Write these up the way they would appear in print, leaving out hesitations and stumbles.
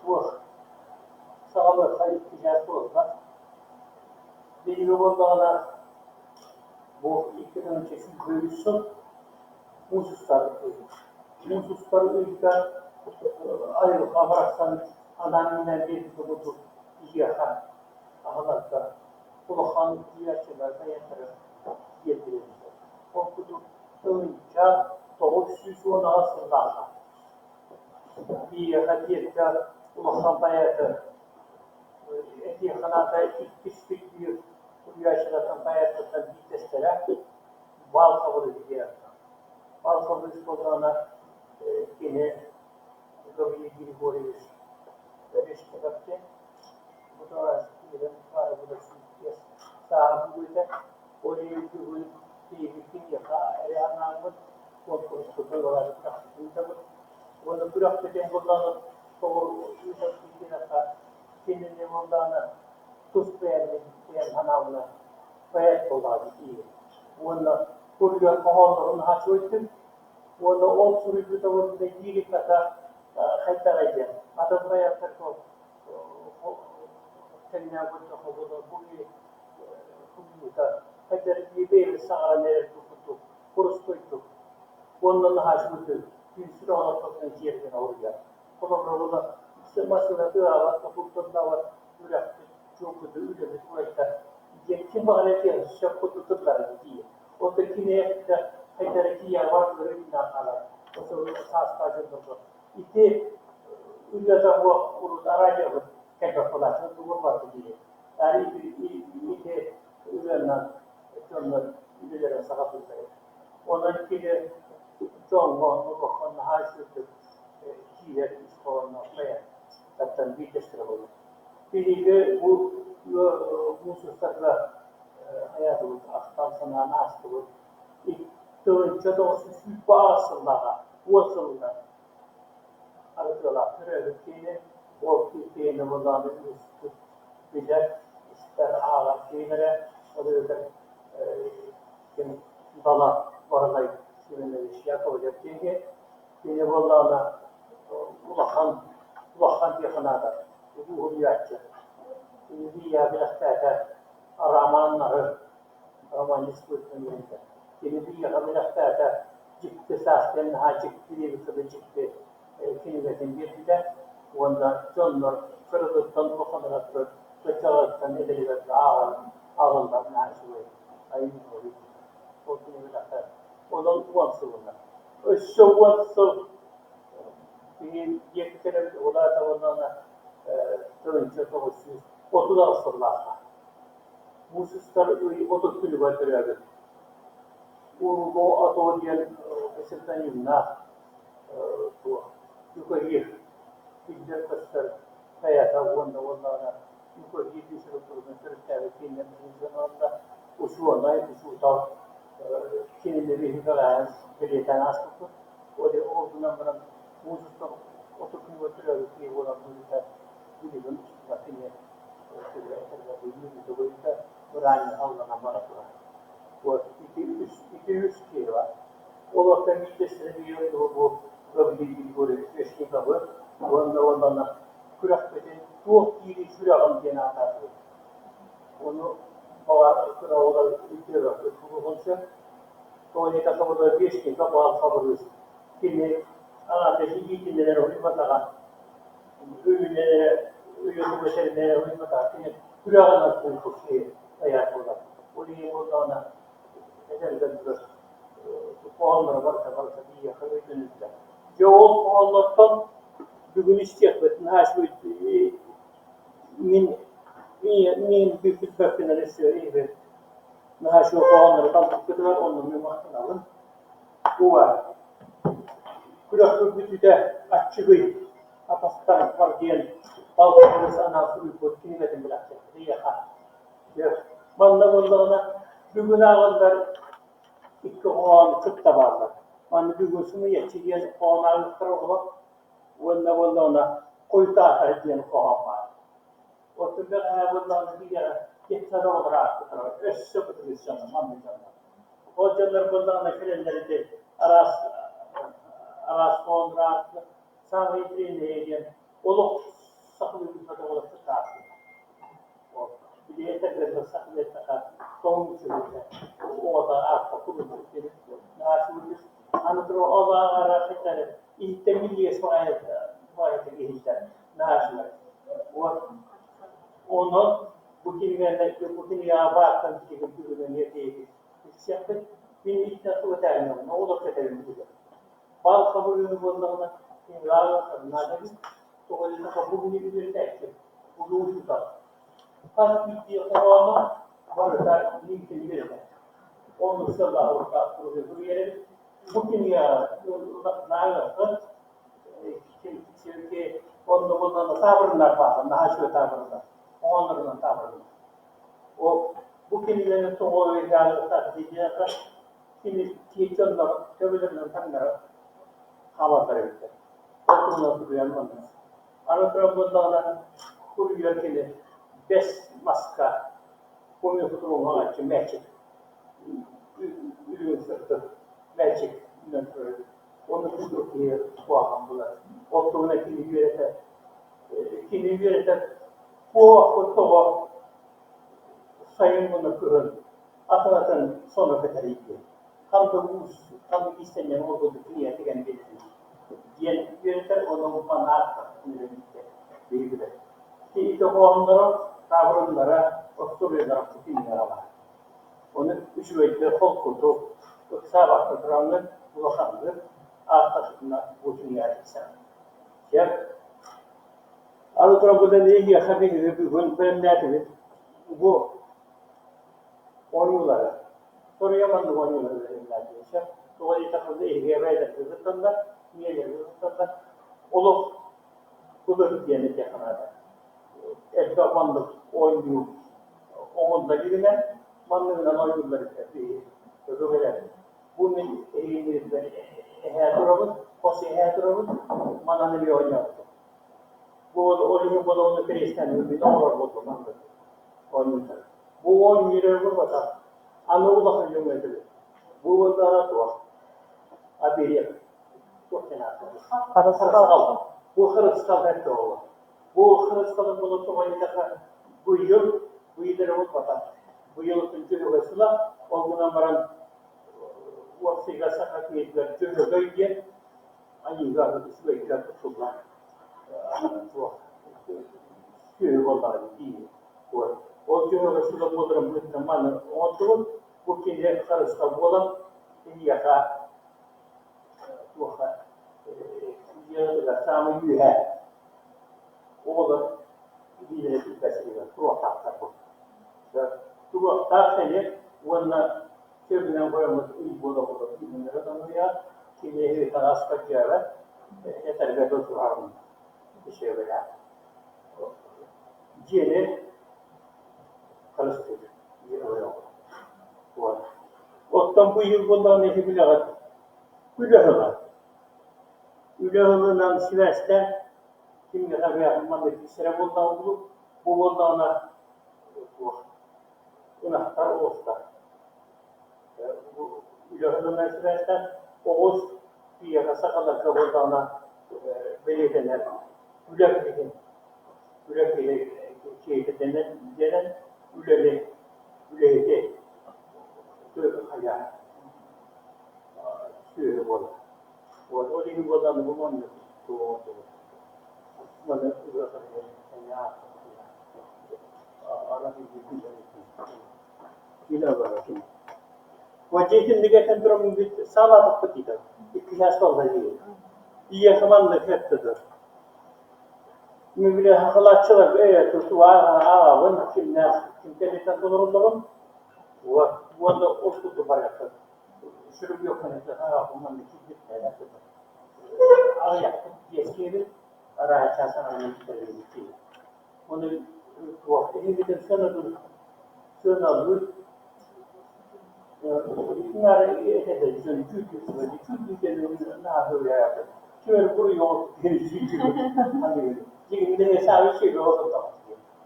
Туох саҕалыахха иккилээх буолла. Биһиги буоллаҕына бу 2023 сыл муус устар муус устар ыйга айылҕа барахсан анаан-минээн биэрбит курдук киһиэхэ аһыларга улахан тиийээччилэр бэйэлэрэ тиэрдилэр. Ол курдук 1998 сыллаахха Биһиэхэ тиэрдэ улахан поэты этиэххэ наада иккис кирбии суруйааччылартан поэттартан биирдэстэрэ Бал Хабырыыс диэн. Бал Хабырыыс буоллаҕына кини Гаврил Григорьевич Решетников диэн бу сааһын бүгүтэ ол иһин бүгүн биһиги киниэхэ эрэ анааммыт куонкуруспутун ыытабыт уонна күрэхпитин буллаҕына тоҕо ыытар диэтэххэ кинини буоллаҕына тус бэйэммин бэйэм санаабынан поэт буоллаҕа дии уонна суруйар хоһооннорун наһаа үчүгэйдик уонна ол суруйбута уонна лириката хайдаҕый диэн атын поэттарга тэҥнээн көрдөххө бу суруйуута хайдах бэйэбит саҥаран эрэр курдук боростуойдук уонна наһаа үчүгэйдик күнсүр оҕолортон дьиэтигэр оһуруйар. Холобура, массыына тыаһаабат, тутуллаабат, үрэхпит, чуоппуту үлэбит уларыйдар диэн ким баҕарар этиэн сөп курдук тыллара тиийэр. Оттон кини хайдах эрэ тиийэ барытыгар үүннээх хаалар. Саастаах дьоннорго. Ити үлэтэ урут араадьыйабыт кэлбэт буолааччы, буолбатта дии. Ити ырыаннан дьоннор үлэлэрин саҕалыыллар эбит. Онон кини дьоҥҥо олоххо наһаа үчүгэйдик киирэр ис хоһоонноох поэттартан биирдэстэрэ буолар. Биһиги бу муус устарга хайаатыбыт ахтан-санаан аастыбыт. 1998 сыллааҕа уон сылынан арытыалаах төрөөбүт киһини ол киһини буоллаҕына үгүстүк билэр, истэр, ааҕар киһилэрэ, ол эбэтэр ким Дала Баһылай Семенович Яковлев диэки кини буоллаҕына улахан улахан диэххэ наада уһуйааччы. Кини билэхтээтэ романнары романист быһыытынан үөрэтэр. Кини биһиэхэ билэхтээтэ дьикти саас диэн наһаа дьикти диэбит тылы дьикти кинигэтин биэрбитэ уонна дьоннор кыралыттан улаханыгар кырдьаҕастан эдэригэр ааҕан ааҕыллар наһаа үчүгэй айымньы ол кинигэлэртэ онон 10 сылынан өссө 10 сыл киһи диэки кэлэбит ол аата уонна 1938 сыллаахха муус устар ый 30 күнүгэр төрөөбүт Урго Ато диэн псевдонимнаах туох Юкагир биллэр-көстөр поэта уонна уонна Юкагир литературатын төрүттээбит кинилэр уонна учуонай, учуутал кинини биһиги бэҕэһээ бэлиэтээн ааспыппыт. Ол ол гынан баран муус устар 30 күнүгэр төрөөбүт киһи буолан быһыыта билигин устуба кини үөрүүтэ быраанньа алланан бара турар. Вот ити үс киһи бар. Олортон биирдэстэрэ биир бу Гаврил Григорьевич Свешниковы уонна уонна күрэхпитин туох диирий сүрэҕим диэн ааттаатыбыт. Ону баҕар кыра оҕолор өйдөөбөппүт буолуон сөп. Тоҕо диэтэххэ бу Вешников баал хабырыыс. Кини аҥаардас илиитинэн эрэ уһуйбатаҕа, өйүнэн эрэ өйө тугу этэринэн эрэ уһуйбатаҕа. Кини сүрэҕинэн курдук киһи айар буолар. Ол иһин Дьэ ол хоһооннортон бүгүн истиэхпит наһаа үчүгэй мин мин билбэппин эрэ өссө наһаа үчүгэй хоһооннору талбыккытыгар онно мин махтанабын. Бу баар күрэхпит бүтүүтэ аччыгый атастар диэн балтыбыт анаан суруйбут кинигэтин бэлэхтиэхпит эйиэхэ. Манна буоллаҕына бүгүн ааҕыллар икки хоһоон кытта бааллар. Манна бүгүн сымыйаччы диэн хоһоон ааҕыахтара оҕолор уонна буоллаҕына хойутаатар диэн хоһоон баар. Оттон бэҕэһээ буоллаҕына биһиэхэ детсад оҕолоро аахпыттара өссө кытыгыс дьоннор маннык дьоннор. Ол дьоннор буоллаҕына кэлэллэр ити араас араас хоһооннору аахтылар. Саамай интэриэһинэйэ диэн олох сахалыы билбэт оҕолор кытта аахтылар. Били этэргэ сахалыы эттэххэ тоҥ үчүгэйдэ оҕото аахпат курдук Аны туран ол ааҕара хайтары иһиттэн минньигэс баҕайытык иһиллэр наһаа үчүгэй. Вот онон бу кинигэни бу кинигэҕэ баартан билигин бүгүн эмиэ биһиги билсиэхпит. Мин иһиттэн тугу этээриҥ оҕолор кэтэбин билигин. Бал хабырыыны буоллаҕына кинигэ ааҕыахтарын наада эбит. Тоҕо диэтэххэ бу күнү үөрэтээччи, улуу учуутал. Хас биирдии хоһооно барыта миигин үөрэтэр. Оннук сыаллаах суруйар эбит. Бу кинигэҕэ наайыаххыт онно буоллаҕына таабырыннар бааллар, наһаа үчүгэй таабырыннар, хоһооннорунан таабырыннар. Ол бу кинигэни тоҕо өйдөөн диэтэххэ, кини дьоннор төбөлөрүнэн таҥнары хаалаллар эбиттэр. Ол туһунан суруйан манна. Аны туран буоллаҕына, суруйар кини бэс маска помню мээчик үрүҥ сырдык мээчик үүнэн турар эбит. Ону курдук киһи куһаҕан булар. Ол туһунан кини үөрэтэр. Кини үөрэтэр куобахпыт тоҕо сайын уонна кыһын атын-атын соно кэтэрий диэн. Хам да уус, хам да иистэнньэҥ ол курдук кинигэ тигэн биэрдин диэн үөрэтэр уонна манна ааттаппытын үөрэммиттэр биһиги билэр. Ити хоһоонноро, таабырыннара, остуоруйалара кинигэҕэ баар. Ону үчүгэйдик холкутук, ыксаабакка тураҥҥын улаханнык ааттаххытына бу кинигэҕэ тиксэҕин. Сөп. Аны туран бу эйиэхэ биһиги бүгүн бэлэмнээтибит бу оонньуулары. Соруйа маннык оонньуулары бэлэмнээтибит. Сөп. Тоҕо диэтэххинэ эһиги эбээлэргэ кытталлар, ийэлэргэ кытталлар. Олох былыр диэн этиэххэ наада. Элбэх маннык оонньуу оҥоһулла илигинэ манныгынан оонньууллар этэ биһиги өбүгэлэрбит. Бу мин эһигиннирбэр эһээ турабын, хос эһээ турабын, манан эмиэ оонньообутум. Бу ол иһин буолуону кириэстээн мин оҥорор буоллум маннык оонньуулар. Бу оонньуур буолбатах, аны улахан дьоҥҥо этэбин. Бу буоллаҕына туох? Оберег. Туох диэн ааттыыр? Харысхал. Бу харысхал бэрт оҕолор. Бу харысхалы буола тоҕо диэтэххэ, быйыл, быйыл эрэ буолбатах. Быйыл Дьөһөгөй сыла, ол гынан баран уопсайга саха киһитигэр Дьөһөгөй диэн айыыга үчүгэйгэ туттуллар туох сүөһү буоллаҕа дии. Ол Дьөһөгөй сыла буоларын быһыытынан маны оҥордубут. Бу кини харысхал буолан киниэхэ туохха дьиэҕитигэр саамай үөһээ оҕолор илиилэрэ тиийбэт сиригэр туруохтаахтар бу. Туруохтаах сири уонна сөбүнэн қойоммут ый буола оҕолор үүннэрэ тоҥуйа кини таҥаска дьиэҕэ этэргэ тутуһан үчүгэйэ. Дьиэни харыстыыр дьиэ Оттон быйыл буоллаҕына ити билэҕит үлэ ыла. Үлэ ылынан сибээстээн кимиэхэ эмэ маннык тиксэрэ буоллаҕа дуу, бу буоллаҕына туох ынахтар оҕустар. Үлэ ылынан сибээстээн оҕус киһиэхэ сахаларга буоллаҕына бэлиэтэнэр үлэ киһитин үлэ киһи киһитинэн диэнэн үлэни үлэһити хайа сүөһү буолар. Вот ол иһин буоллаҕына бу маннык туох маны Дьиэтинник этэн туран саалаатахпыт диэтэ. Икки чаас буолла дии. Ийэхэ маннык эттэ дуо? Мин били хахалааччылар ээ туту ааҕабын кимнээх ким кэнниттэн толороллорун уонна ол курдук барыаххын сүрүгүөххүн ааҕабын маннык киирбиттэрэ аҕыйахпыт биэскиэбит арааһа чаас аҥарынан бүтэрбит дии. Ону туох иһигитин сыаналыыр сыаналыыр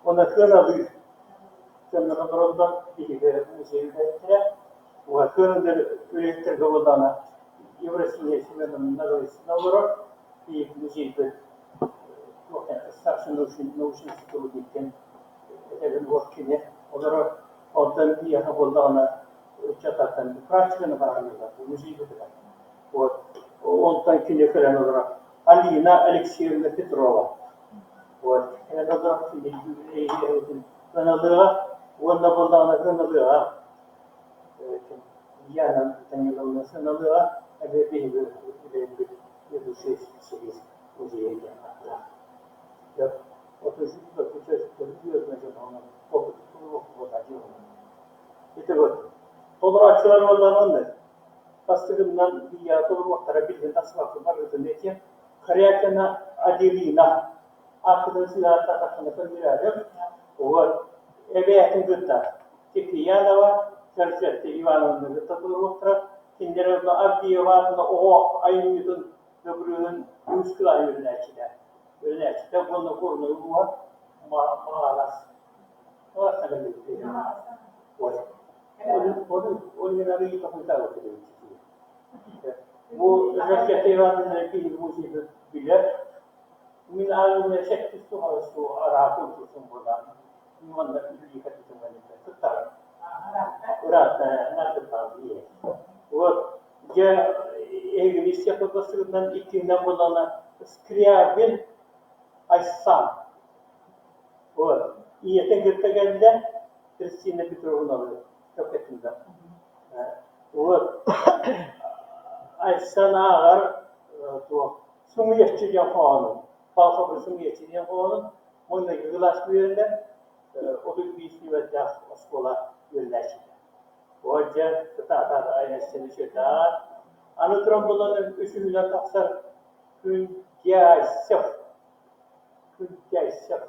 Уонна сыаналыыр сыаната тураллар биһиги музей үлэһиттэрэ сыаналыыр үлэһиттэргэ буоллаҕына Евросиния Семеновна Ноговицына олорор и музейбыт старший научный сотрудник диэн этэбин уох кини олорор. Онтон биһиэхэ буоллаҕына ыччаттартан практиканы бараллар музейбытыгар. Вот. Онтон кини кэлэн олорор Алина Алексеевна Петрова. Вот. Кэлэн олорор кини Ыналыаҕа уонна буоллаҕына Ыналыаҕа Яна Даниловна Сыналыаҕа эбээ биһиги үлэлиирбит ведущий специалист музейа диэн ааттаах. Ити вот толорооччулар буоллар бастыгынан биһиэхэ толоруохтара билигин тахсыбакка барбытын этиэм. Корякина Аделина ааккытын сыһааттаатаххына көннөрөөрүм. Вот эбээтин кытта Тихиянова Джорджетта Ивановна кытта толоруохтара. Кинилэр Авдеева аатынан оҕо айымньытын Добрыгын үс кылааһы үөрэнээччитэ. Үөрэнээччитэ уонна Горнай улууһа Маҕарас. Бу Жакета Ивановна киһи музейы билэр. Мин аайы сэттис туһалыс араак ылбытым буолан, манна үлэлии кыттарым. Ыраатта, наардыктаах ийэ. Вот Дьэ, эһигини истиэхпит бастакытынан иккиһинэн буоллаҕына Скрябин Айсан. Вот. Ийэтин кытта кэллэ Кристина Петровналыы кэпсэтиннэ. Вот. Айсан ааҕар туох Сымыйаччы диэн хоһоонун, Палхабыр Сымыйаччы диэн хоһоонун маҥнайгы кылааска үөрэнэр 35 нүөмэрдээх оскуола үөрэнээччитэ. Уолдьа кытаатар айанньыт үчүгэйдээр. Аны туран булан үсүһүнэн тахсар Күндясев. Күндясев.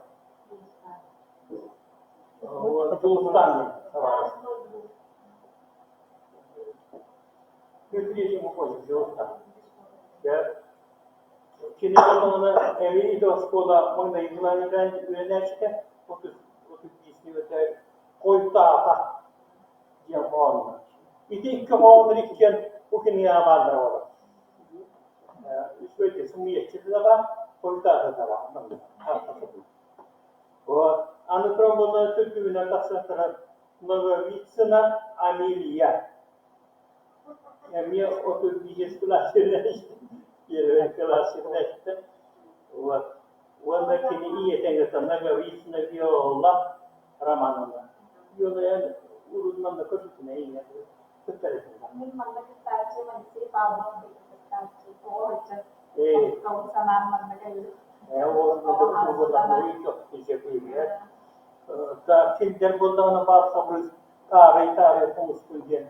Дулустан табаарыс. Күн Дулустан. Кини боллоҕуна эмиэ ити оскуола маҥнайгылаан үөрэнээччитэ 35 хойутаата диэн хоһооннор. Ити икки хоһооннор иккиэн бу кинигэҕэ бааллара буолар. Үчүгэй сымыйаччыта да баар, хойутаата да баар. Аны туран буоллар төрдүгүнэн тахсан турар Ноговицына Амелия. Эмиэ 35 кылаас первый кылаас Вот. Уонна кини ийэтэ это Ноговицына Виола Романовна. Виола эн урут манна көрбүтүнэ ийэ кыттар этим. Мин манна кыттааччым Алексей Павлов кыттааччы оҕо ыччат санаан манна кэллим. Киндер буоллаҕына баар хабырыыс таарый-таарый хомустун диэн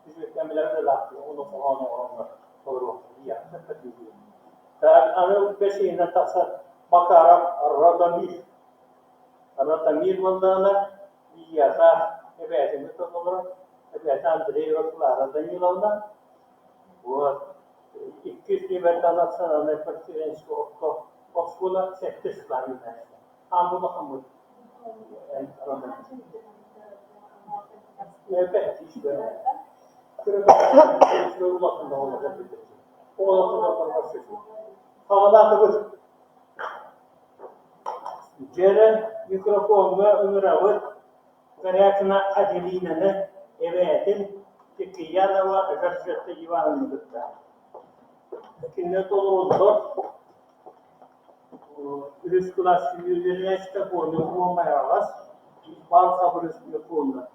үчүгэйдэмилэр ыалаахтыы ону хоһоон оҥороннор толоруохтара Аны бэсиһинэн тахсар Макаров Радомир. Радомир буоллаҕына биһиэхэ эбээтин кытта олорор, эбээтэ Андреева Клара Даниловна. Вот. Иккис нүөмэрдээх национальнай партизанскай орто оскуола сэттис кылааһын Аан улахаммыт Хаҕалаатыбыт. Дьэрэ микрофоҥҥа ыҥырабыт Корякина Аделинаны эбээтин Киприянова Жоржетта Ивановна кытта. Кинилэр толороллор Үһүс кылаас үөрэнээччитэ Коля Уон Майаҕас, Баал Хабырыыс Микола.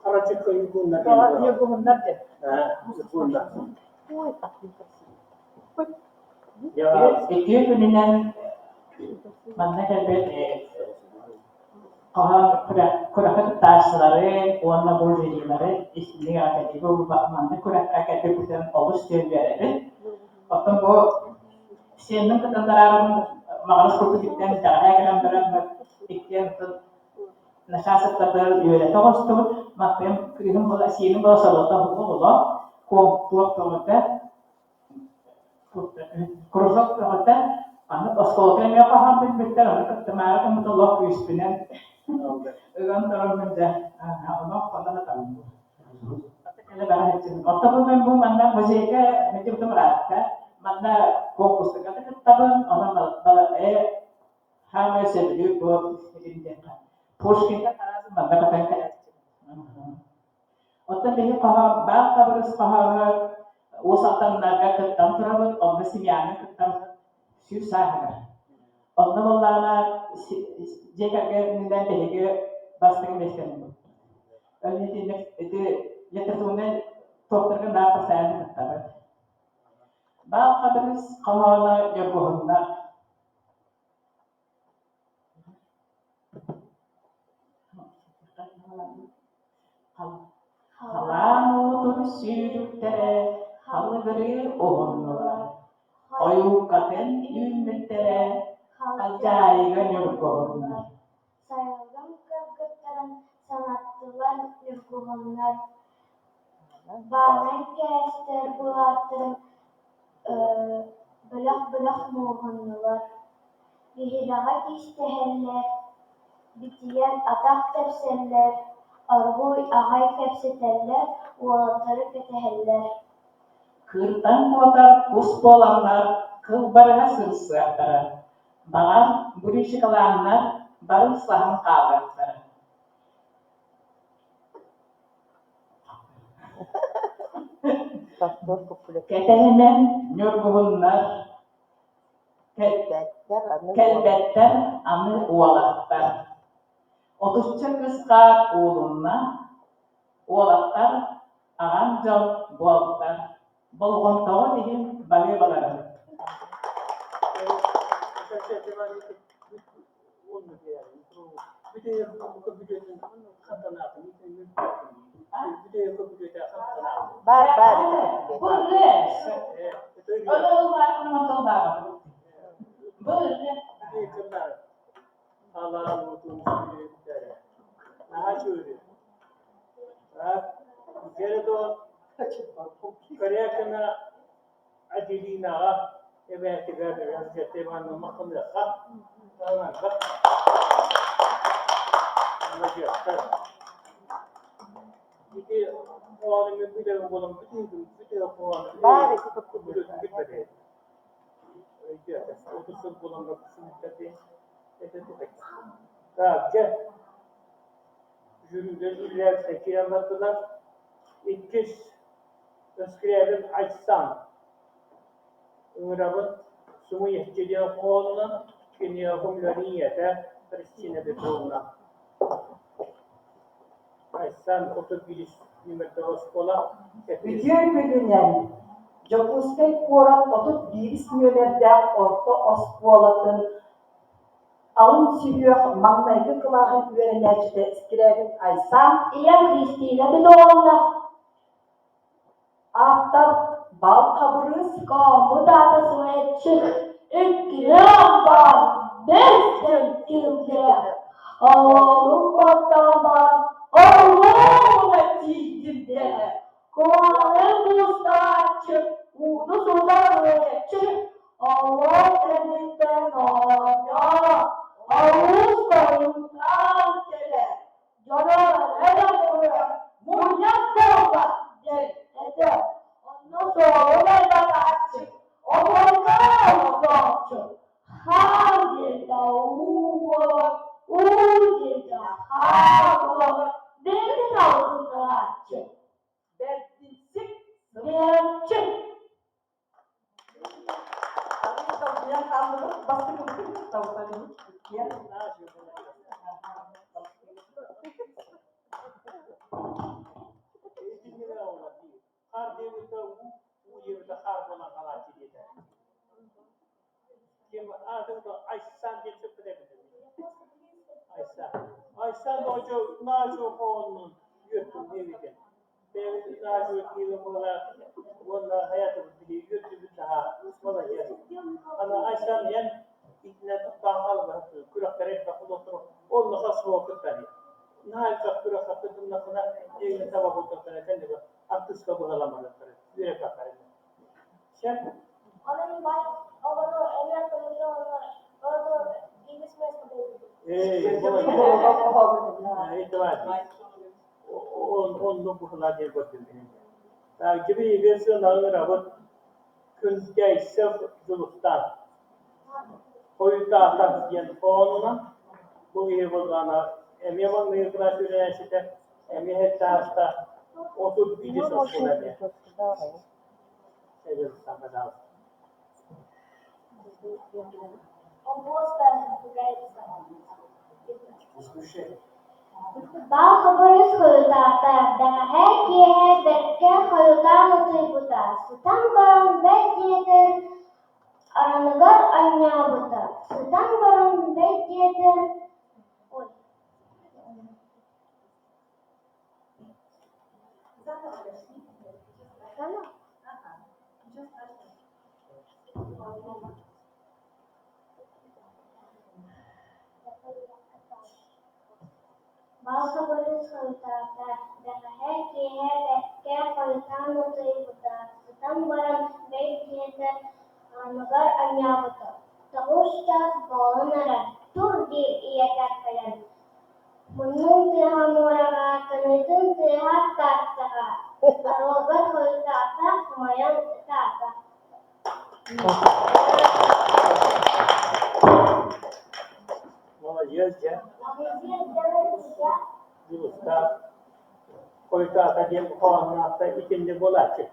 Хара. Хаачыкка Ньургуһуннар диэн. Ньургуһуннар диэн. Ньургуһуннар. Үтүө күнүнэн манна кэлбит хоһоон күрэххэ кыттааччылары уонна бу жюрилары истиҥник эҕэрдэлиибин. Бу маннык күрэххэ кэлбиппитин олус диэн үөрэбин. Оттон бу сиэннин кытыннараарым Маҕарас курдук иттэн итэҕэһээ кэлэн баран иккиэн начаас ыттарбар үөрэтэ оҕустубут. Маппыйым кыыһым буола сиэним буола солото оҕоло туох көҕүтэ кружок бөҕөтө, аны оскуолатын эмиэ хоһоон билбиттэр, ону кыттымаары гыммыт олох күүспүнэн ыган тураммын дьэ, онон хоно сатаммыт. Оттон бу мен бу манна музейга метибутум ыраатта. Манна конкурска да кыттабын, онон хаамай сөбүлүүр бу диэххэ. Пушкинга тарасын манна көтөн кэлээччи. Оттон биһи хоһоон баал хабырыс хоһоонугар Уус Алданнарга кыттан турабыт, онно семьяны кыттан 100 сааһыгар. Онно буоллаҕына дьиэ кэргэнинэн биһиги бастакы миэстэни ылбыппыт. Ол итинник ити литературнай туохтарга наар постоянно кыттабыт. Баал Хабырыс хоһооно Ньургуһуннар. Халаан уутун сүүрүктэрэ халыгырыы уһуннулар, ойууккатын үүммүттэрэ халдьаайыга ньургуһуннар. Сайылыгым кыргыттарын санаттылар ньургуһуннар, баанан кээстэр былааттарын бөлөх-бөлөх муоһуннулар, биһилэҕи кистэһэллэр, битийэн атах тэпсэллэр, оргууй аҕай кэпсэтэллэр, уолаттары кэтэһэллэр. Кыыртан куотар кус буоланнар кылбарыһа сырсыахтара, баҕар, буричикалааннар бары саһан хаалыахтара. Кэтэһимэн ньургуһуннар, кэлбэттэр аны уолаттар. Отучча кыс хаар уулунна, уолаттар аҕам дьон буолтар, болҕомтоҕут иһин барыа-баларым. Баар баар Бу ырыа. Ону Бу ырыа. Халаан уутун сүүрүктэрэ. Наһаа үчүгэй. Кэрэ Корякина Аделинаҕа эбээтигэр Елизавета Ивановна махтаныахха. Маладьыастар. Ити хоһоону мен билэр буолан бүтүн бүтүн хоһоону Баар ити бүтүн 30 сыл буолан Так, дьэ, жюрилэр үлэлээбитэ киирэн бардылар. Иккис Скрябин Айсан ыҥырабыт Сумуйаччы диэн хоһоонунан киниэхэ үлэни ийэтэ Христина Петровна. Айсан 31 нүөмэрдээх оскуола. Үтүө күнүнэн! Дьокуускай куорат 31 нүөмэрдээх орто оскуолатын алын сүһүөх маҥнайгы кылааһын үөрэнээччитэ Скрябин Айсан Ийэм Христина Петровна Ааптар Бал Хабырыыс Коммут аата Сымыйаччы иккини амбаан бэс кэлгилгэ оҕолорун куоттаран баран оруобуна тиийдим дэнэ куһаҕаны куустарааччы ууну сутар ыайаччы олох кэнниттэн оонньоо олус хойутаан кэлэр дьоно эрэ буруйа мунньах буолла диэн этэ онно суолун айбатааччы обургу олордооччу хаар диэтэ уу буолан уу диэтэ хаар буолар. Аатын Айсан диэн сөппүт эбит. Айсан. Айсан дойду наажу хоонун үөртүм диэбитэ. Бэйэбит наажу киирэ буола уонна хайатыбыт биһи үөрдүбүт наһаа молодец. Ана Айсан диэн итинэн тохтоон хаалбат күрэхтэри элбэх олохтору онно хасуо кыттар. Наһаа элбэх күрэххэ кытыннахына эйигин таба бултахтара кэллигэ артыска быһаламматахтара үөрэппэхтэрэ. Сөп. Ээ, Оннук быһылаан диэн көрдүм. Дьиби сыанаҕын ырабыт Күндэйсэх Дьулустаан Хойутаатар диэн хоһоонунан бу киһи буоллаҕына эмиэ маҥнайгы кылаас үөрэнээччитэ эмиэ сэттэ аастаах 31 оскуола эмиэ. Дьулустаан, пожалуйста. Бал Хабырыыс хойутаата, бэҕэһээ киэһэ бэркэ хойутаан утуйбута, сытан баран бэл диэтэр араныгар анньаабыта, сытан баран бэл диэтэр ой Бал Хабырыыс хойутаата, бэҕэһээ киэһэ бэркэ хойутаан утуйбута, сытан баран бэл диэтэр ааныгар анньаабыта, 9 чаас буолан эрэр, тур диир ийэтэ кэлэн, муннун тыаһа муораҕа, таныытын тыаһа Тааттаҕа, оруобат хойутаата, хомойон ытаата. Молодец, дьэ. Дьулустаах хойутаата диэн хоһоонноохто итинник буолааччы.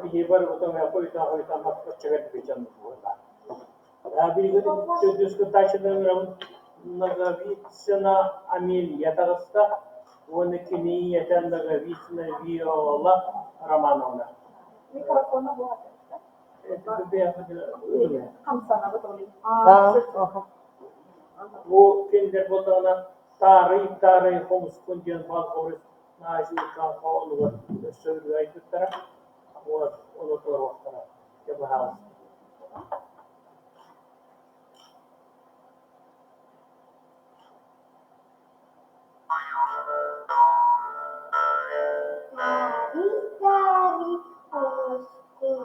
Биһи барыбытын хойутаа-хойутаа махтаччыгар дьон буолла. Билигин төрдүс кыттааччыны ыҥырабын Ноговицына Амелия таҕыста уонна кини ийэтэ Ноговицына Виола Романовна. Микрофона буолар. Хамсанабыт ол. Бу кинилэр буоллаҕына таарый-таарый хомускун диэн баал наажыыкаан хоһоонугар өссө ырыа айбыттара вот ону туруохтара дьэ баһаалыста. Таарый-таарый хомускун,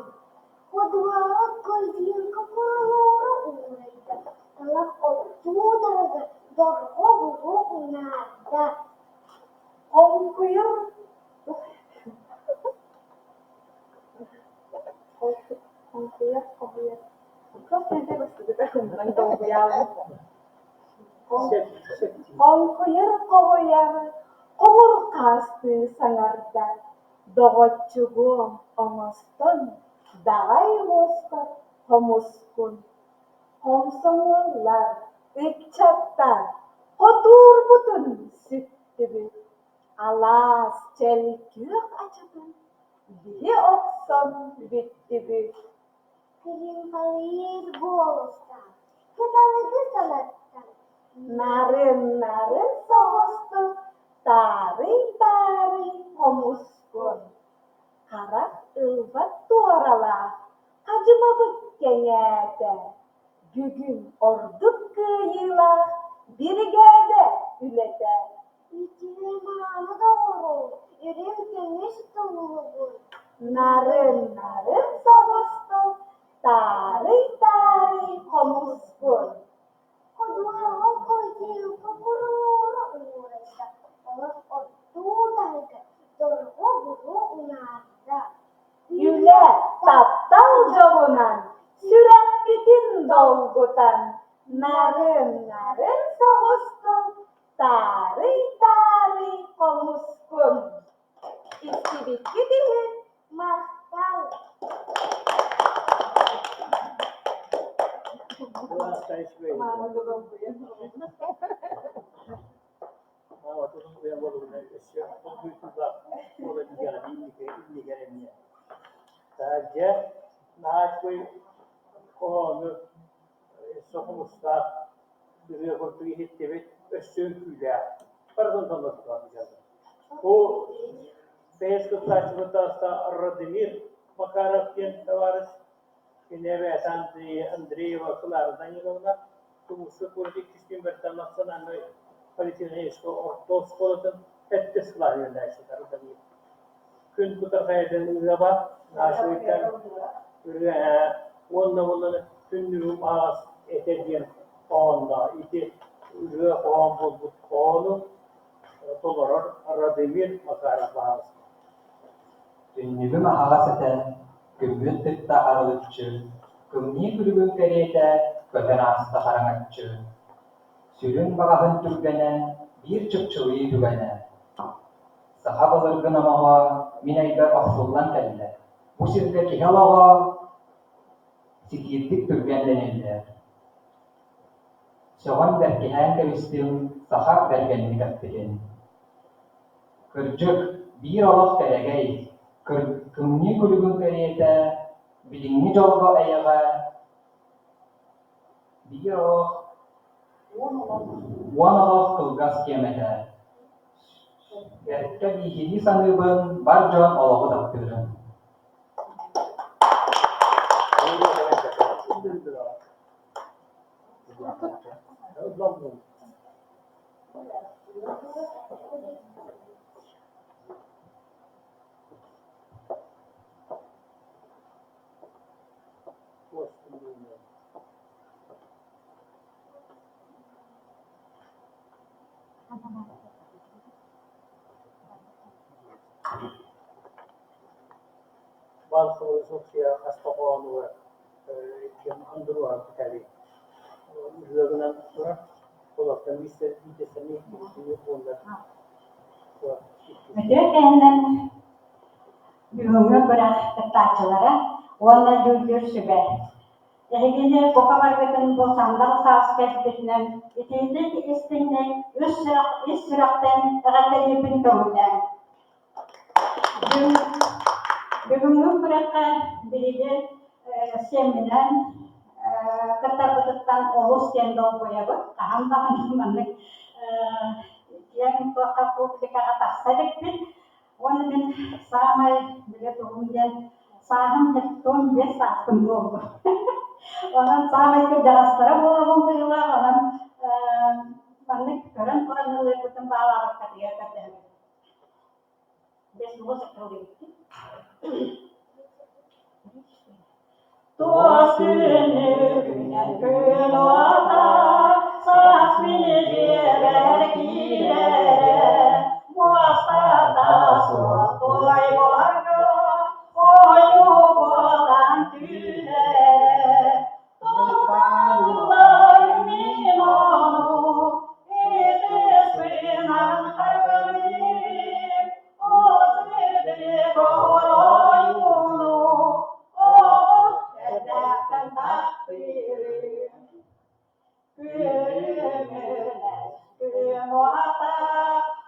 ходуһаҕа кырдьыыка курулуура уурайда, талах оттуу таһыгар дорҕо буруо унаарда. Хоҥкуйар хоҥкуйар хоһуйар Хоҥкуйар хоһуйар хомур хаастыы саҥарда, доҕоччугуом оҥостон даҕай уоскар хомускун Хомсомуоллар, ыччаттар хотуурбутун сүктүбүт, алаас чэл күөх ачатын биһи охсон бүттүбүт. Кырыымпалыыр буолустаах, кыталыгы санаттан Нарын-нарын соҕустук таарый-таарый хомускун, харах ылбат туоралаах хадьымабыт кэҥээтэ, бүгүн ордук кыайыылаах биригээдэ үлэтэ. Үтүө мааны доҕорум, үрүҥ көмүс туллугун Нарын-нарын соҕустук таарый-таарый хомускун. Ходуһаҕа кырдьыыка курулуура уурайда, олох оттуу таһыгар дорҕо буруо унаарда. Үлэ, таптал дьолунан сүрэхпитин долгутан, нарын-нарын соҕустук таарый-таарый хомускун. Истибиккит иһин Махтал! Дьэ, наһаа үчүгэй хоһоону Өссө хомустаах ырыа курдук иһиттибит, өссө үҥкүүлээх. Барытын толордулар. Бу бэйэс кыттааччыбыт таҕыста Радимир Макаров диэн табаарыс кини эбээтэ Андреева Клара Даниловна Тумуска куорат иккис нүөмэрдээх национальнай политехническай орто оскуолатын сэттис кылааһын үөрэнээччитэ Радимир. Күн кутархайдын ырыаба наашуйтан ырыа уонна буолланы күннүгүм аҕас этэ диэн хоһоонноох ити ырыа хоһоон буолбут хоһоону толорор Радимир Макаров баһаалыста. Түннүгүм аһаҕас этэ, күммүн кытта арылыччы, кымньыы күлүгүн кэриэтэ көтөн ааста хараҥаччы. Сүрүн баҕаһын түргэнэ, биир чыпчылыйыы түгэнэ. Саха былыргы номоҕо мин өйбөр охсуллан кэллэ. Бу сиргэ киһи олоҕо ситиирдик түргэн дэниллэр. Сөҕөн бэркиһээн кэбистим саха бэргэнник эппитин. Кырдьык, биир олох кэрэгэй, кымньыы күлүгүн кэриэтэ, билиҥҥи дьолго эйэҕэ биир олох уон олох кылгас кэм этэ. Бэркэ биһирии саныыбын бар дьон олоҕу таптыырын. Балховосовская хаста хоһоонугар ким Андруа Виталий ырыагынан турар. Олортон биирдэстэрин иккитини буоллар. Үтүө кэннин бүгүҥҥү күрэх кыттааччылара уонна дьүүллүүр сүбэ. Эһигини бука баргытын бу сандал саас кэлбитинэн итиитик истиҥник үс сүрэх ис сүрэхтэн эҕэрдэлиирбин көҥүллээҥ. Бүгүҥҥү күрэххэ биһиги сиэмминэн кыттарбытыттан олус диэн долгуйабыт. Хаһан даҕаны маннык киэҥ туохха публикаҕа тахса иликпит. Уонна мин саамай билэ тугум диэн сааһым 75 сааспын буоллум. Онон саамай кырдьаҕастара буолабын быһыылаах, онон маннык көрөн туран ыллыырбытын баалаабаккатыгар көрдөһөбүн. Без музыки Туос күнүгүнэн күн уота, саас мини дьиэбэр киирэрэ, муостата суох туой буорга, хойуу буолан түүнэрэ. Туталлар мин ону, ытыспынан харбыырым, Ол оройуну, ол эрдэхтэн таптыырым. Күлүмүрдэс күн уота,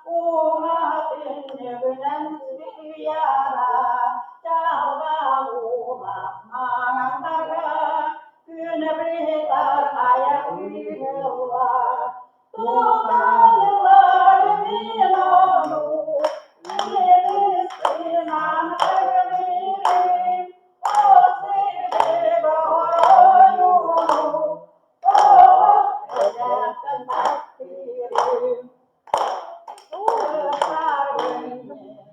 уҥа түннүгүнэн сыыйара, чалба уулаах маҥаннарга күнү быһытар айа ыһылла. Туталлар мин ону, ытыспынан харбыырым, ол сирдик оройуну, Оо, эдэхтэн таптыырым.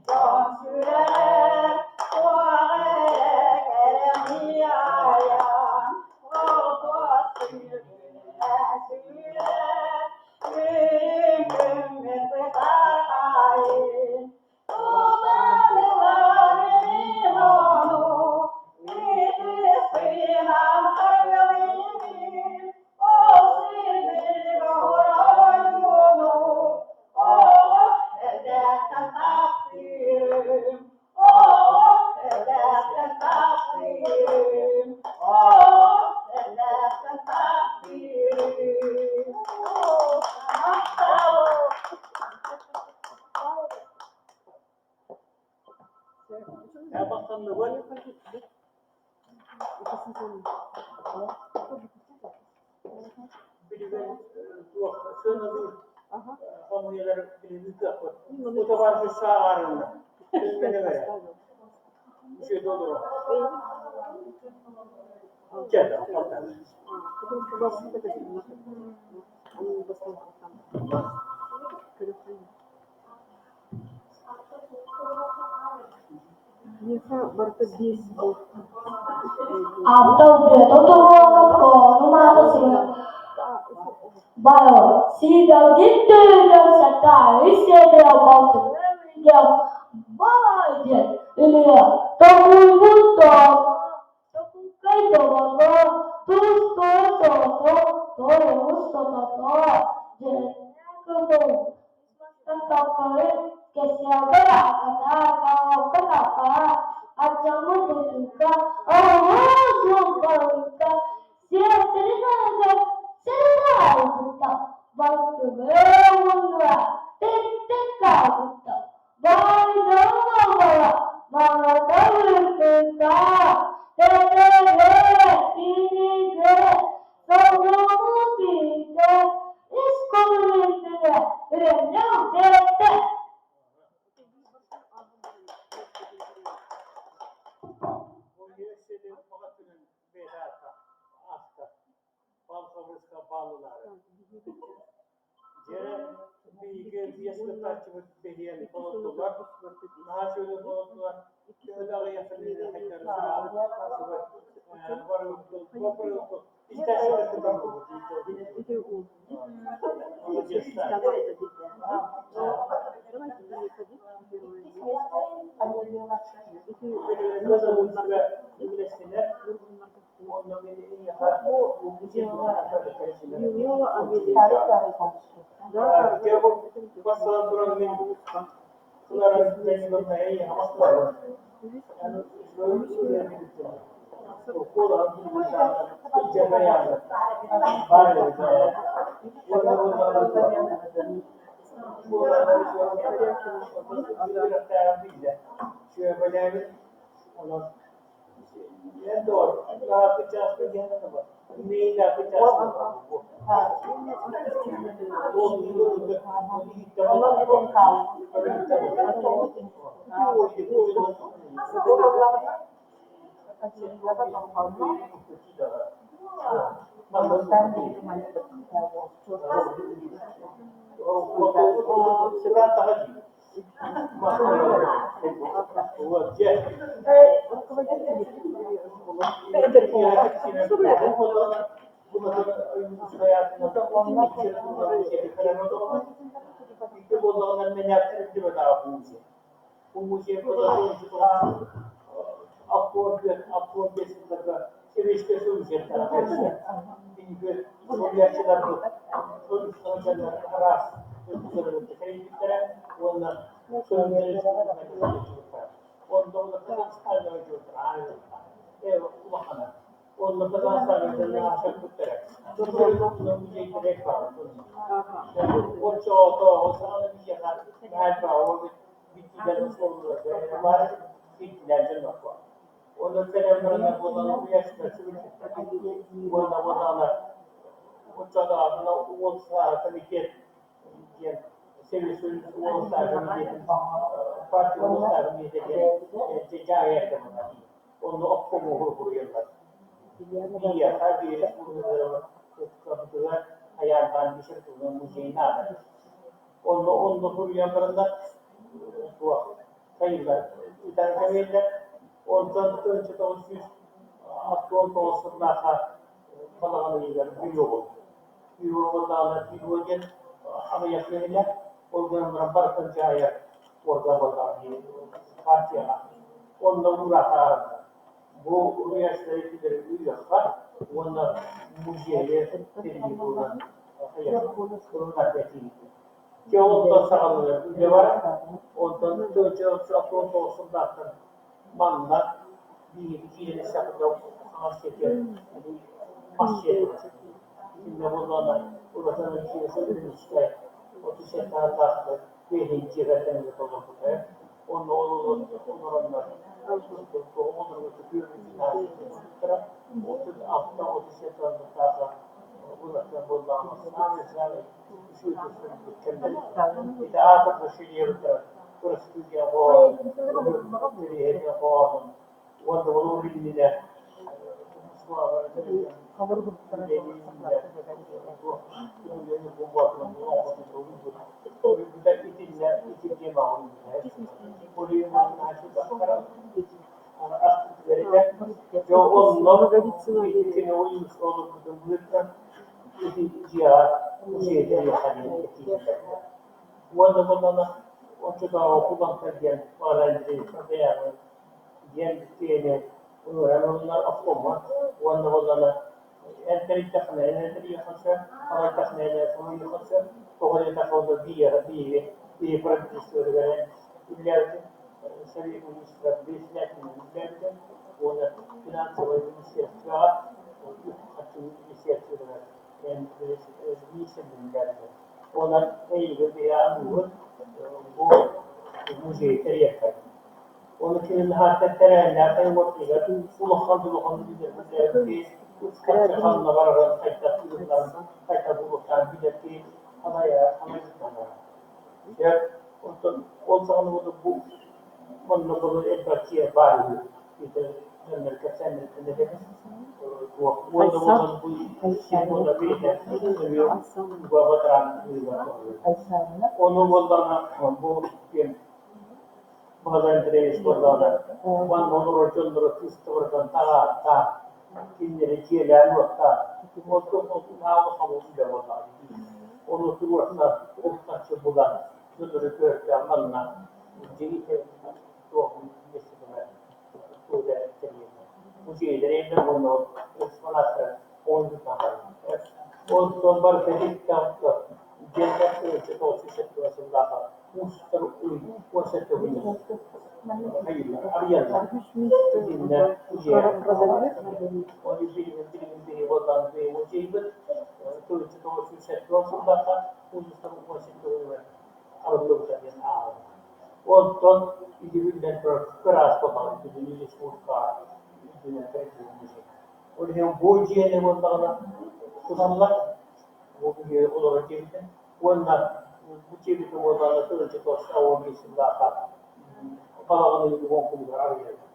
Дьон сүрэҕэр туох эрэ кэрэни айан, Олбуос күнүгүнэ сүүрэр, Үрүҥ күммүт бытархайын. Тутан ылар мин ону, ытыспынан харбыырым, Ол сирдик оройуну, Оҕо эрдэхтэн таптыырым, оҕо эрдэхтэн таптыырым, оҕо эрдэхтэн таптыырым. Махтал! Бахтанныбын. Үтүгэн туох сыаналыыр хамыйалар билигин кыахпыт. Бу табаарыс сааҕаарынна. Үммэнэ эрэ. Үчүгэй олорор. Чэ, Аптал бүөтэ туруоҕа хоһоонум аата Сиидэлгин төһүгэр сатаары сиэдэрэ балтыҥа үрүйэ баай диэн үлүйэ тоһуйбут тоҕо Токуккай доҕоро, тус-туос оҕото, тоҕус сотото, дьэрэкээн кытыл, мастан талкары, кэсиэлгэ ааката, таалалка талкара, ардьаммыт бытыыка, оҕолуу суолбарыыка, сиэптэрин аныгар сэрэтэ хаалбыттар, балтыбы уҥуора тэттик хаалбыттар. Баайдара баҕата ыыппыта, тэтэрэ, кинигэ, солому киитэ, үс көрүүтүнэ үрэнньэҥ бэйэтэ. Павловска бааллылаары. Дьэ, биһиги биэс кыттааччыбыт бэһиэн толордулар, наһаа үчүгэйдик толордулар. Төһө да аҕыйах Улахан буоллаҕына саамай-саамай үчүгэй көстөрбүт кэмнэр. Ити аатыр Васильевка Өрөспүүбүлүкэ хоһоонун, Тириэһэтин хоһоонун уонна ол иннинэ Уонна буоллаҕына оччотооҕу кулантар диэн диэн киһини ыҥыран ылынар обкомҥа уонна буоллаҕына эн тэрийдэххинэ эн тэрийиэххин сөп, салайдаххына эн салайыаххын сөп, тоҕо диэтэххэ онно биһиэхэ биһиги биһиги правительствотыгар эн үлэлээбитиҥ, Совет министров председателинэн үлэлээбитиҥ уонна финансовай министерствоҕа үп-харчы министерствотыгар эн министринэн үлэлээбитиҥ. Онон эйигин биһиги аныыбыт бу музей тэрийиэххэ. Ону кини наһаа тэрээһиннээх уотугар улахан улахан билэрбит ханна барарын хайдах ыытарын хайдах булуохтаан билэр киһи халайа халайбыттара. Дьэ, онтон ол саҕана бу манна былыр элбэх дьиэ баар үһү. Ити дьоннор кэпсээннэриттэн этэбин. Уонна буолан бу сир буола бэйэтэ уга батараан ыыла Ону буоллаҕына бу диэн Баһылай Андреевич буоллаҕына, манна олорор дьонноро кыыстабырдан таҕааттаан, кинилэри дьиэлээн-уоттаан, онтон ол хабыл үлэ буоллаҕа дии. Ону туруорсан, үп-харчы булан, дьоннору көрдөөн манна дьиэ туох миэстэтигэр туох эрэ тэрийэллэр. Музейдар эйэлэр уонна ол экспонаттара оонньуурдаах Онтон барыта иһиттэҕиттэн дьиэлэр 1997 сыллаахха уустар арыйаллар. Итиннэ Оны билигин билигин биһи буоллаан биһи музейбыт 1970 сыллаахха уустар 17 арыллыбыта диэн ааҕабыт. Онтон ити биллэн турар кыраас буоллаҕына билигин республикаҕа үрдүнэн тэриллибит музей. Ол иһин бу дьиэни буоллаҕына туталлар, бу биһиги олорор дьиэбитин уонна бу дьиэбитин буоллаҕына тыһыынча 915 сыллаахха балаҕан ыйын уон күнүгэр арыйаллар.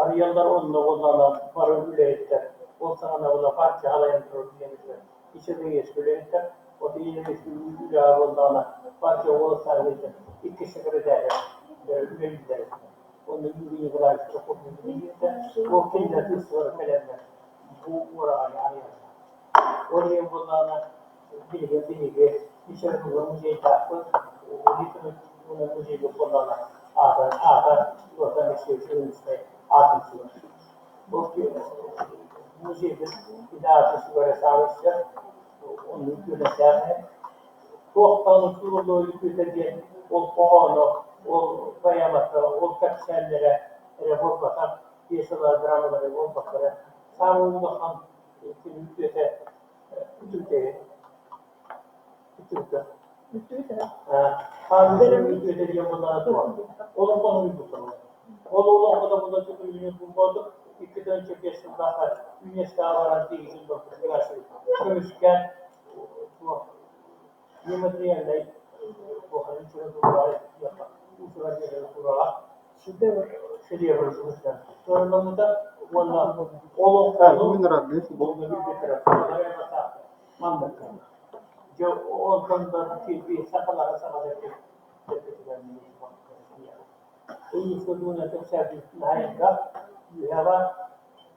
Арыйаллар онно буоллаҕына бары үлэһиттэр ол саҕана буолла партия халайан турар диэнитигэр ичэдэйиэскэ үлэһиттэр, от ийэлэргэ үлэҕэ буоллаҕына партия уолаттаах икки секретарь үлэлииллэр этэ. Онно Юрий Николаевич Прокопьев үлэлиирдэ. Ол кинилэр кыыстылара кэлэннэр бу уораҕайы арыйаллар. Ол иһин буоллаҕына билигин биһиги литература музейдаахпыт, литература музейбыт буоллаҕына аата аата Платон Алексеевич Ойуунускай аатын сүгэр. Ол музейбыт аатын сүгэрэ саамай сөп, оннук үөрэхтээх Туох даҕаны суураллыбат үтүөтэ диэн ол хоһооно, ол поэмата, ол кэпсээннэрэ эрэ буолбатах, пьесалара, драмалара буолбаттара. Саамай улахан кини үтүөтэ үтүөтэ үтүөтэ хаан үтүөтэ диэн буоллаҕа дуо? Олоҥхону уйбуттар. Ол олоҥхото була түкүлүнү булбатык 2005 сыллаахха ЮНЕСКО баран тиийбитин көмүскээн нематериальнай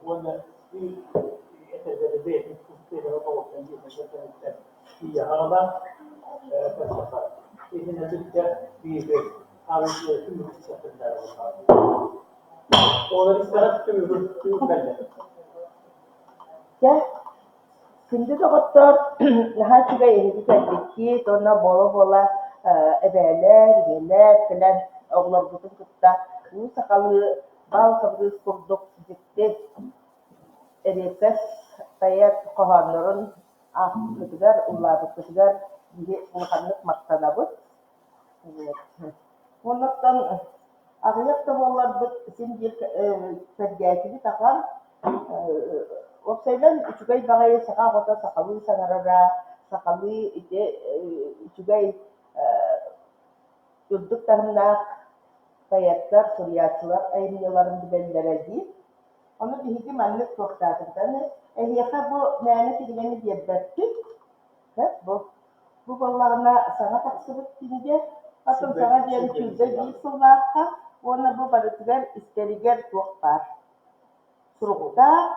уонна этэргэ бэйэтин тиийэ Итиннэ бүттэ биһиги Дьэ, күндү доҕоттоор, наһаа үчүгэй эһиги кэлбиккит уонна буола-буола эбээлэр, ийэлэр кэлэн оҕолоргутун кытта уу сахалыы баал хабырыыс курдук дьикти эриэккэс поэт хоһооннорун аахпыккытыгар, ыллаабыккытыгар биһи улаханнык махтанабыт. Уоннаттан аҕыйах да буолларбыт син биир сэргээтибит ахан. Уопсайынан үчүгэй баҕайы саха оҕото сахалыы саҥарара, сахалыы ити үчүгэй үрдүк таһымнаах поэттар, суруйааччылар айымньыларын билэллэрэ дии. Ону биһиги маннык туохтаатыбыт. Аны эһиэхэ бу мээнэ кинигэни биэрбэппит. Бу Бу буоллаҕына саҥа тахсыбыт кинигэ, оттон саҥа диэн 21 сыллаахха уонна бу барытыгар истэригэр туох баар суруктаах,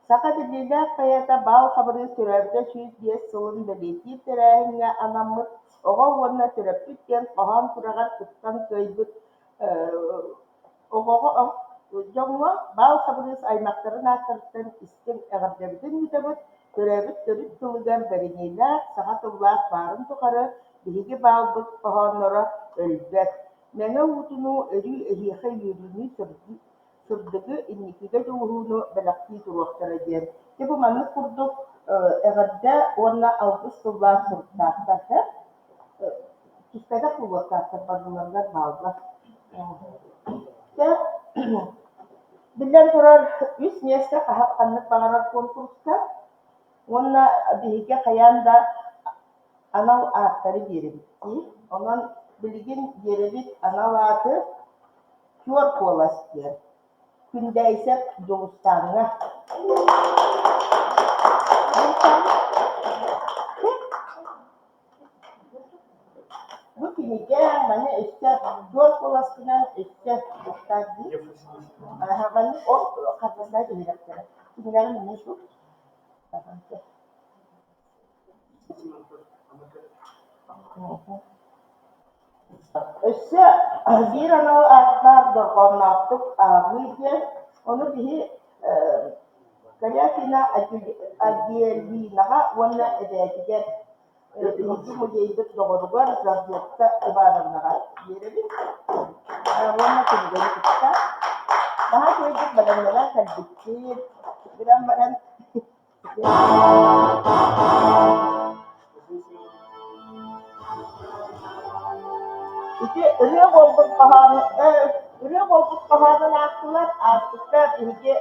саха биллиилээх поэта Баал Хабырыыс төрөөбүтэ 105 сылын бэлиэтиир тэрээһиҥҥэ анаммыт «Оҕо уонна төрөппүт» диэн хоһоон күрэҕэр кыттан кыайбыт Оҕоҕо дьоҥҥо Баал Хабырыыс аймахтарын ааттарыттан истиҥ эҕэрдэбитин ыытабыт, төрөөбүт төрүт тылыгар бэриниилээх, саҥа тыллаах баарын тухары биһиги баалбыт хоһоонноро өлбөт, мэҥэ уутунуу өрүү эһиэхэ үөрүүнү, сырдыгы, инникигэ дьулуһууну бэлэхтии туруохтара диэн. Дьэ бу маннык курдук эҕэрдэ уонна алгыс тыллаах суруктаахтар Түспэтэх буолуохтаахтар барыларыгар бааллар. Дьэ, биллэн турар, үс миэстэ ханнык баҕарар куонкуруска уонна биһиги хайаан да анал ааттары биэрэбит дии. Онон билигин биэрэбит анал ааты «Чуор куолас» диэн. Күндэйсэп Дьулустааҥҥа. Бу кинигэ маны өссө туох куоласкынан өссө туохтаах дии? Маннык ол хардастаах иһирэхтэрэ. Кинигэҕин эмиэ тут. Өссө биир анал ааттаах дорҕоонноохтук ааҕыы диэн, ону биһи Корякина Аделинаҕа уонна эбээтигэр Биһиги музейбыт доҕоругар Жоржетта Ивановнаҕа биэрэбит уонна кинигэни кытта наһаа үчүгэйдик бэлэмнэнэн кэлбиккит. Гынан баран Ити ырыа буолбут хоһоон ырыа буолбут хоһоонун аахтылар. Ааспыкка биһиги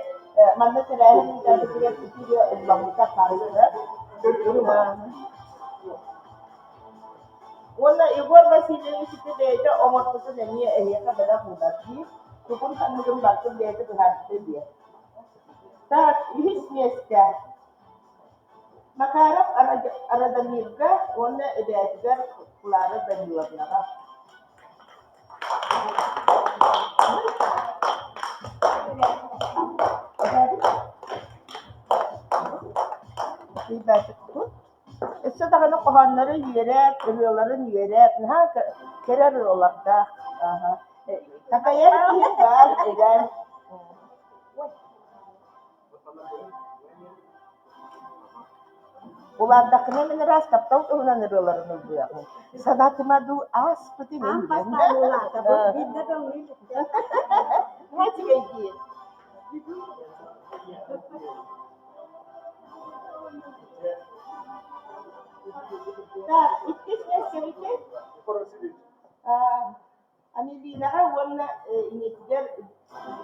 манна тэрээһин ыытарбытыгар ити ырыа ылламмыта хаалла. Уонна Егор Васильевич ити бэйэтэ оҥорбутун эмиэ эһиэхэ бэлэх уунар дии. Тугун ханныгын барытын бэйэтэ быһаарбыта диэ. Так, үһүс миэстэ Макаров Радомирга уонна эбээтигэр Клара Даниловнаҕа. Өссө даҕаны хоһооннору үөрэт, ырыаларын үөрэт, наһаа кэрэ ырыалардаах. Такайар киһи баар эбээ. Улааттаххына мин ыраас таптал туһунан ырыаларын ыллыаҕым. Санаатыма дуу ааспытын Аан бастаан ылаатабыт, биирдэ да ылыы иликтэр. Наһаа үчүгэй дии. Так, иккис миэстэбитин Амелинаҕа уонна ийэтигэр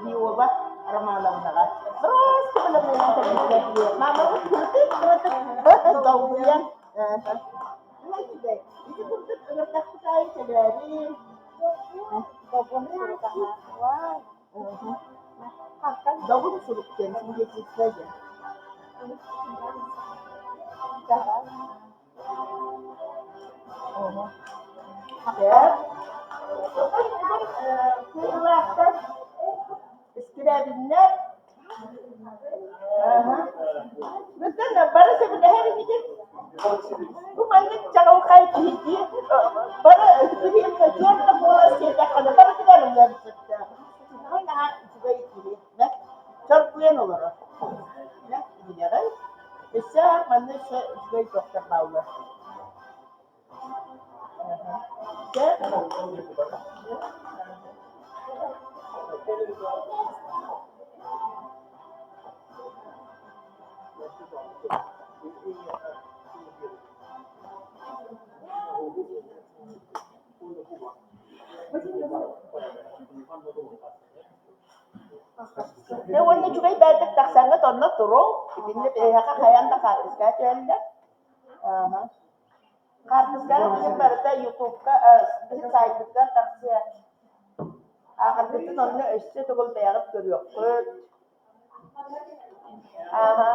Виола Романовнаҕа просто бэлэмнэнэн кэлбиттэр. Маамабыт кырытык-кырытык долгуйан ити курдук ыҥырдахпыт аайы кэлээри Добун сурук диэн свидетельство диэн. Кыыллаахтар Искирээбиннэр Бүтэн бары сөбүлэһэр инигит. Бу маннык чаҕылхай киһи дии бары билиэххэ түөрт да буола сиэтэххинэ барытыгар ылыан сөптөөх. Наһаа үчүгэй киһи. Чоргуйан олорор. Билэҕин? Өссө манна өссө үчүгэй туохтар бааллар. Сөп. Дьэ уонна үчүгэй бэйэтик тахсаҥҥыт онно туруҥ, итиннэ эһиэхэ хайаан да хаартыскаҕа түһэллэр. Ааһа. Хаартыскаҕа билигин барыта ютубка, биһиги сайтпытыгар тахсыа. Ааҕаргытын онно өссө төгүл бэйэҕит көрүөххүт. Ааһа.